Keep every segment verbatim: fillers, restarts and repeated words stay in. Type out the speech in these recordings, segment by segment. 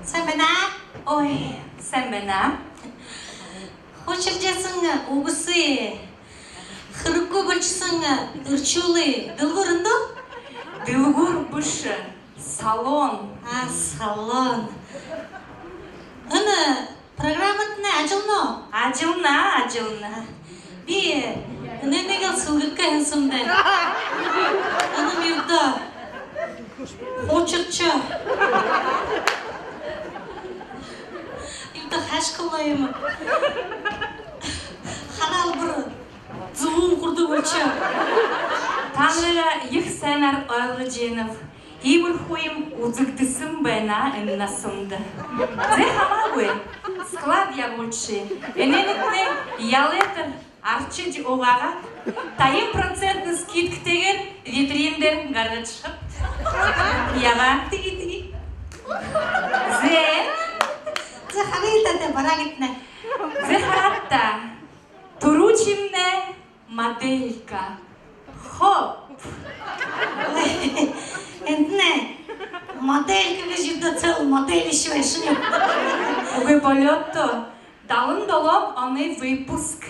Сайн байна. Ой, сайн байна. Хуушаржа һэн үгэһөө, хэрэггүй болошоһон эршүүлэй дэлгүүр эндэ гү? Дэлгүүр бэшэ, салон. А, салон. Энэ программатнай ажаллана гү? Ажаллана, ажаллана. Би энээнэйгөөл сэлгэхэ һэн сумдаа. Энэмни юрдөө хуушаршоо. Юрдөө хаашхалаа юм. Хараал, бүри зүбөөн хүрдэ болошоо. Танараа ехэ һайнаар ойлгожо байнаб. Иимэрхүү юм үзэгдэһэн байна энэ наһанда. Зэ, хамаагүй. Склад ябуулши. Энээнэйнь ялайтар аршажа угаагаад, табин процентнэ скидкатэйгээр витрин дээрэ гаргажа шадахат. Ябаа. Тиигээ, тиигээ. Зэ. Зэ, харыт даа, барагты. Зэ, харыт даа. Түрүүшымнай моделька. Хоп. Ой, энэтнай моделька гэжэ юрдөө цел модель ещё эшни. Үгы, болёод даа. Далан долоон оной выпуск.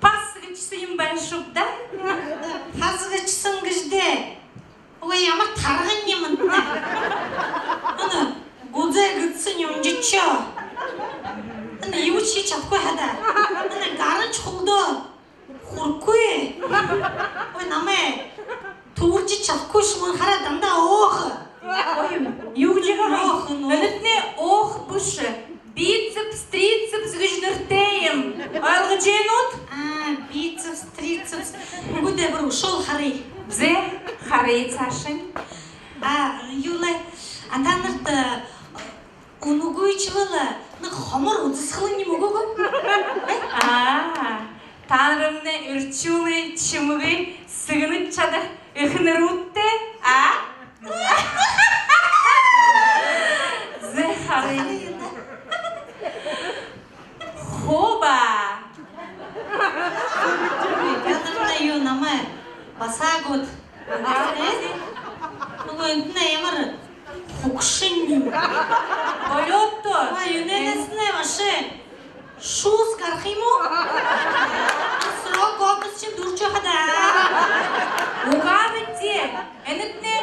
Пас гэжэ һэн юм байна шуу даа. Пас гэжэ һэн гэжэ даа. Ой, ямар тарган юм энэтнай. Энэ гүзээ гэдэһэн юм жэшээ. Энэ юушье шадахагүй хадаа. Энэ гарынь хүлдөө. Хүрэхэгүй. Ой, намайе түбэрижэ шадахагүй шуу, хараа, дандаа өөхэ. Ой, юу гэжэ байгаа юм? Өөхэ, нөө. Энэтнай өөхэ бэшэ. Бицепс, трицепс гэжэ нэрэтэй юм. Ойлгожо байна гүт? А, бицепс, трицепс. Үгы даа, бүри үшөөл харая. Зэ, харая саашань. А, юу лэ, а танарта, э, үнэгүйшье болоо, нэгэ хомор үзэсхэлэн юм үгы гү? А, танармнай эршүүлэй шэмэгүй, сэгнэжэ шадаха эхэнэрүүдтэй, а? Зэ, харая. Хуба. Ой, Пётровна, юу, намайе басагууд. Нүгөө энэтнай ямар хүгшэн юм. Болёод даа. Ой, энээнһээ баһа шүүс гараха юм гү? Срок годности дүүрээ хадаа. Угаа бэшэ. Энэтнай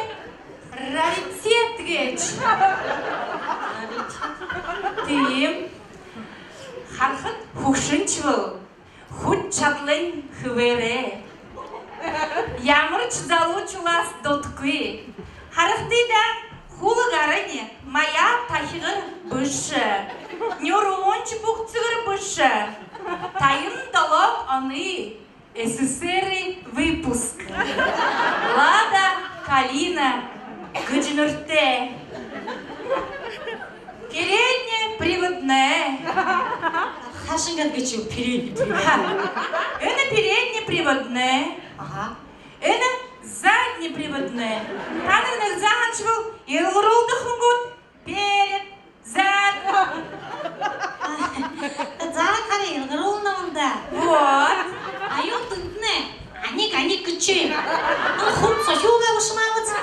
раритет гэжэ. Тиимэ. Харахада хүгшэншье болбол, хүсэ шадалайнь хэбэрээ. Ямаршье залуушуулһаа дутахагүй. Харагты даа, хүлэг гарынь маяа тахигар бэшэ. Нюрынь бухсагар бэшэ. Табин долоон оной СССР-эй выпуск. Лада Калина гэжэ нэрэтэй. Передне приводная. Хаашань гээд гэжэ, передне приводная. Ха. Энэ передне приводная. Аха. Энэ задне приводная. Танар нэгэ заахан шуу, илгаруулдаг хүн гүт? Перед, зад. Заахан хараа, илгаруулнаб даа. Вот. А юу, тэнтнай аник, аник гэжэ. Хүн сохюулаа бэшэ маа бэзэ.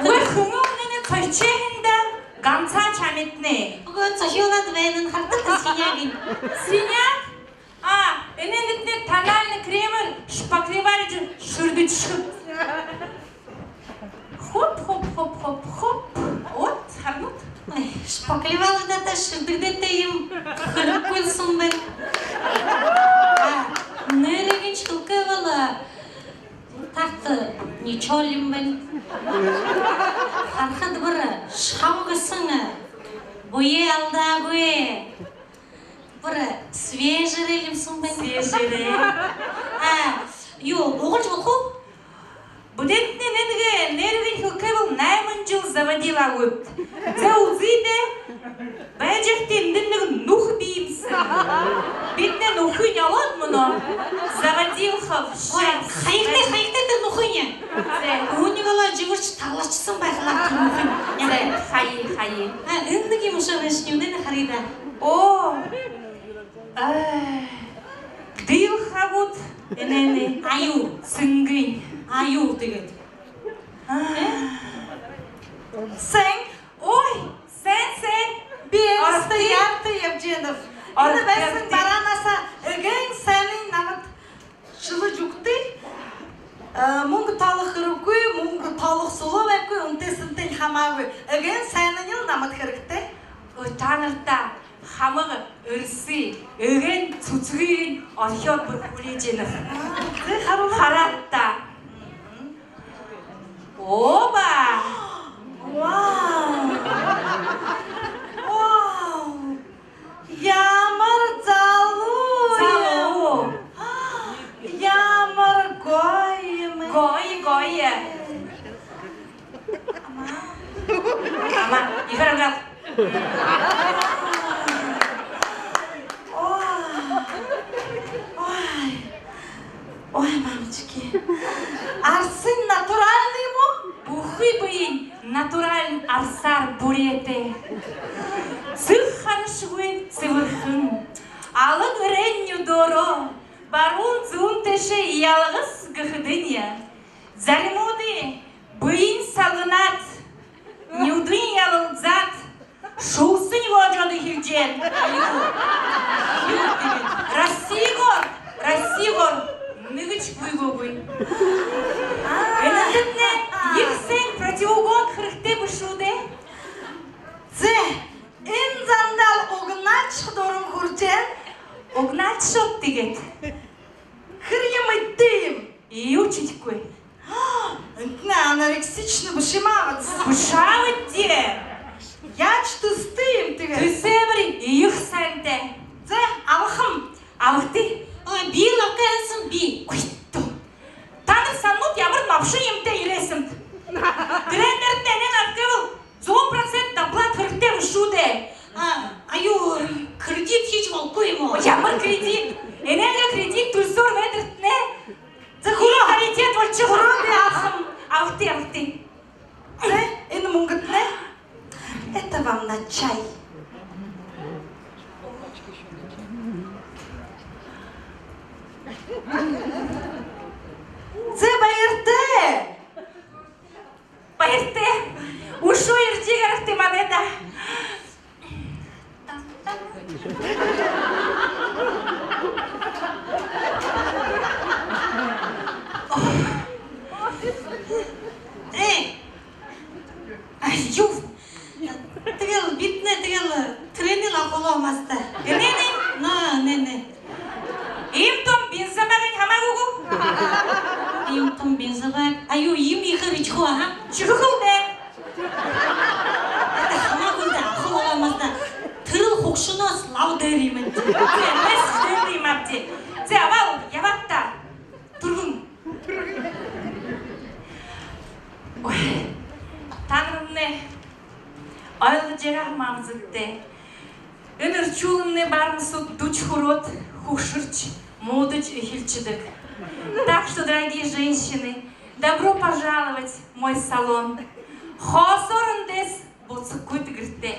Үгы, хүн үнөөнэй сохижо һэн даа. Гансаашье амитанай. Үгы, сохюулаад байһан харагдаа, синяк гэнэ. Синяк? А, энээнэйнь тональный кремээр шпаклевать хэжэ шэрдэжэ шадахат. Хоп, хоп, хоп, хоп, хоп. Вот, харана гүт? Ой, шпаклевать хэжэ шэрдэгдээтэй юм хэрэггүй һэн байна. А, нээрээень хэлэхэ болоо, так-то ничего юм байна. Харахада бүри шам гэһэн бэеэ алдаагүй. Бүри свежерэй юм һэн байна. Свежерэй. А, юу, угалжа болохо гү? Бүдэнтнай нэгэ нээрээень хэлэхэ болбол, найман жэл заводила гүт. Зэ, үзыт даа. Байжа байхадаа эндэнь нэгэ нүхэ бии юм һэн. Бидэнэй нүхыень олоод мүнөө заводилха. Ой, хаягты, хаягты тэрэ нүхыень. Зэ. Үүнэй болоо жэбэршье таглашаһан байхалаа тэрэ нүхыень. Зэ, хая, хая. А, энэ нэгэ юм үшөө байһан юм, энээнээ харая даа. Оо. Ай. Диилхэ гүт энээнээ? А юу? Сэнгынь. А юу тиигээд? А. Э? Сэн. Энэ байһан бараанһаа эгээн һайниинь намда шэлэжэ үгты. Мүнгэ тоолохо хэрэггүй, мүнгэ тоолохо сүлөө байхагүй, үнэтэй сэнтэй хамаагүй. Эгээн һайниинь лэ намда хэрэгтэй. Өө, таанарта хамаг эрсэ эгээн цэцгыень орхёод бүри хүлеэжэ байнаб. Хараад та. Оба! Вау! Вау! Ямар залуу юм! Ямар гоё юм! Гоё, гоё. Ама. Ама, ехээр ангал. Ой. Ой. Ой, мамочки. Арһань натуральный юм гү? Бүхы бэень натуральна арһаар бүрээтэй. Сэг харашагүй сэбэрхэн. Алан эреэн нюдөөрөө баруун зүүн тээшээ ялгас гэхэдэнь, заримууды бэень салганаад, нюдэн ялалзаад, шүүһэн гоожоод эхилжэ байна. Аюу. Аюу, тиигээд. Россигоор, Россигоор нэгэшье гүйгөөгүй. Энэндэтнай ехэ һайн противоугон хэрэгтэй бэшэ гү даа. Зэ, энэ зандаа угнаашаха дуран хүрэжэ байна. Угнаашаад тиигээд. Хэр юм эдитэй юм? Юушье эдихэгүй. Энэтнай анорексична бэшэ юм аа, баһа. Бэшэ ааб даа. Яажа түсэтэй юм тиигээд? Түсэбэри ехэ һайнтай. Зэ, абахам. Абагты. Ой, би лэ абахагүй һанаһан би. Ой, ту. Таанар һананууд, ямар мабша юумэтэй ерээһэм. Тэрээн дээрэнь энээн абахабал, зуун процент доплата хэрэгтэй бэшэ гү даа. А, аюу, кредит хэжэ болохогүй юм гү? Ямар кредит? Энээнгээ кредит түлисөөр байтарнь. Зэ, хүрөө. Паритет болошоо. Хүрөө, би абахам. Абагты, абагты. Зэ, энэ мүнгэтнай. Это вам на чай. Зэ, баяртай. Баяртай. Үшөө ерэжэ гарагты манайда. Ээ. Ай, юу. Тиигээл бидэнэй тиигээл тэрэнээ лэ абаха болообди. Энээнээ? Но, энээнээ. Иимэ томо бензобак хамаагүй гү? Иимэ томо бензобак. Аюу, иимэ ехээр эдихэ гү, аа? Шэхэ хэл даа. Это хамаагүй даа, абаха болообди. Тэрэл хүгшэнһөө лаб дээрэ юм даа. Зэ, эндээс дээрэ юм ааб даа. Зэ, абаал, ябаат даа. Түргэн. Ой, таанарнай ойлгожо байгаа һэм аабзат даа. Энэ эрхүүлэмнай баран сууд дүшэ хүрөөд, хүгшэржэ, муудажа эхилшэдэг. Так что, дорогие женщины, добро пожаловать в мой салон. Хоосоор эндээс бусахагүйт гэртээ.